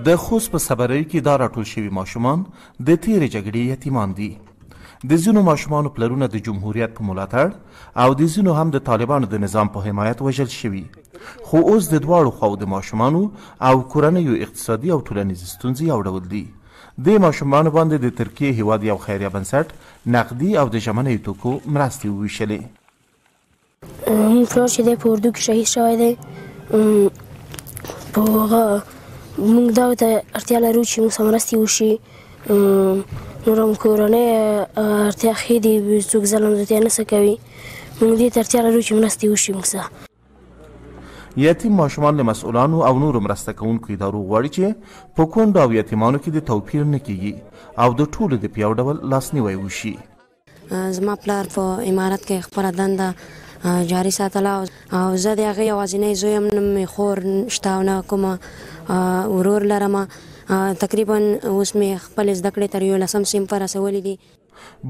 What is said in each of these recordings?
د خوست په صبریو کې دا راټول شوي ماشومان د تېرې جګړې یتیمان دي. د ځینو ماشومانو پلرونه د جمهوریت په ملاتړ او د ځینو هم د طالبانو د نظام په حمایت وژل شوي، خو اوس د دواړو خواو د ماشومانو او کورنیو اقتصادي او ټولنیزې ستونزې یو ډول دي. دې ماشومانو باندې د ترکیې هیواد یو خیریه بنسټ نقدي او د ژمنیو توکو مرستې وویشلې. زموږ پلار چې دی په اردو کې شهید شوی دی، په هغه موږ دا ته اړتیا لرو چې موږ سره مرستې وشي. نور هم کورنۍ اړتیا ښې دي، څوک ظلم زیاتی نه څه کوي. موږ دې ته اړتیا لرو چې مرستې وشي موږ سره. یتیم ماشومان له مسؤلانو او نورو مرسته کوونکو ادارو غواړي چې په کونډو او یتیمانو کې د توپیر نه کیږي او د ټولو د په یو ډول لاسنیوی وشي. زما پلار په امارت کې خپله دنده جاري ساتله او زه د هغه یوازینی زوی یم، نه مې خور شته او نه کومه ورور لرم. تقریبا اوس مې خپلې زده کړې تر یولسم صنفه رسولې دي.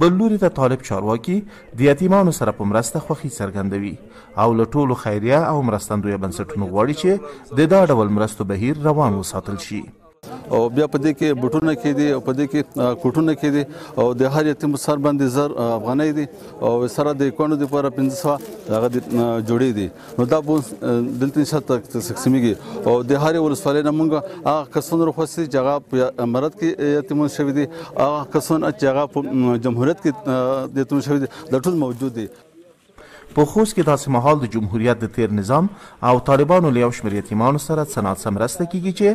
بل لوري ته طالب چارواکي د یتیمانو سره په مرسته خوښي څرګندوي او له ټولو خیریه او مرستندویه بنسټونو غواړي چې د دا ډول مرستو بهیر روان وساتل شي. او بیا په دې کې بوټونه کې دي او په دې کې کوټونه کې دي او د هر یتیم په سر باندې 1000 افغانۍ دي او سره د کونډو لپاره 500 هغه جوړې دي. نو دا به دلته ان شاء الله تقسیمیږي او د هرې ولسوالۍ نه مونږ هغه کسان راخوستي چې هغه په امارت کې یتیمان شوي دي، هغه کسان چې هغه په جمهوریت کې یتیمان شوي دي، دا ټول موجود دي. په خوست کې داسې مهال د جمهوریت د تیر نظام او طالبانو له یو شمېر یتیمانو سره څه ناڅه مرسته کیږي چې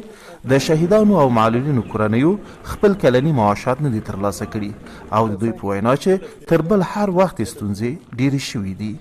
د شهیدانو او معلولینو کورنیو خپل کلني معاشات نه دي ترلاسه کړي او د دوی په وینا چې تر بل هر وخت یې ستونزې ډېرې شوې دي.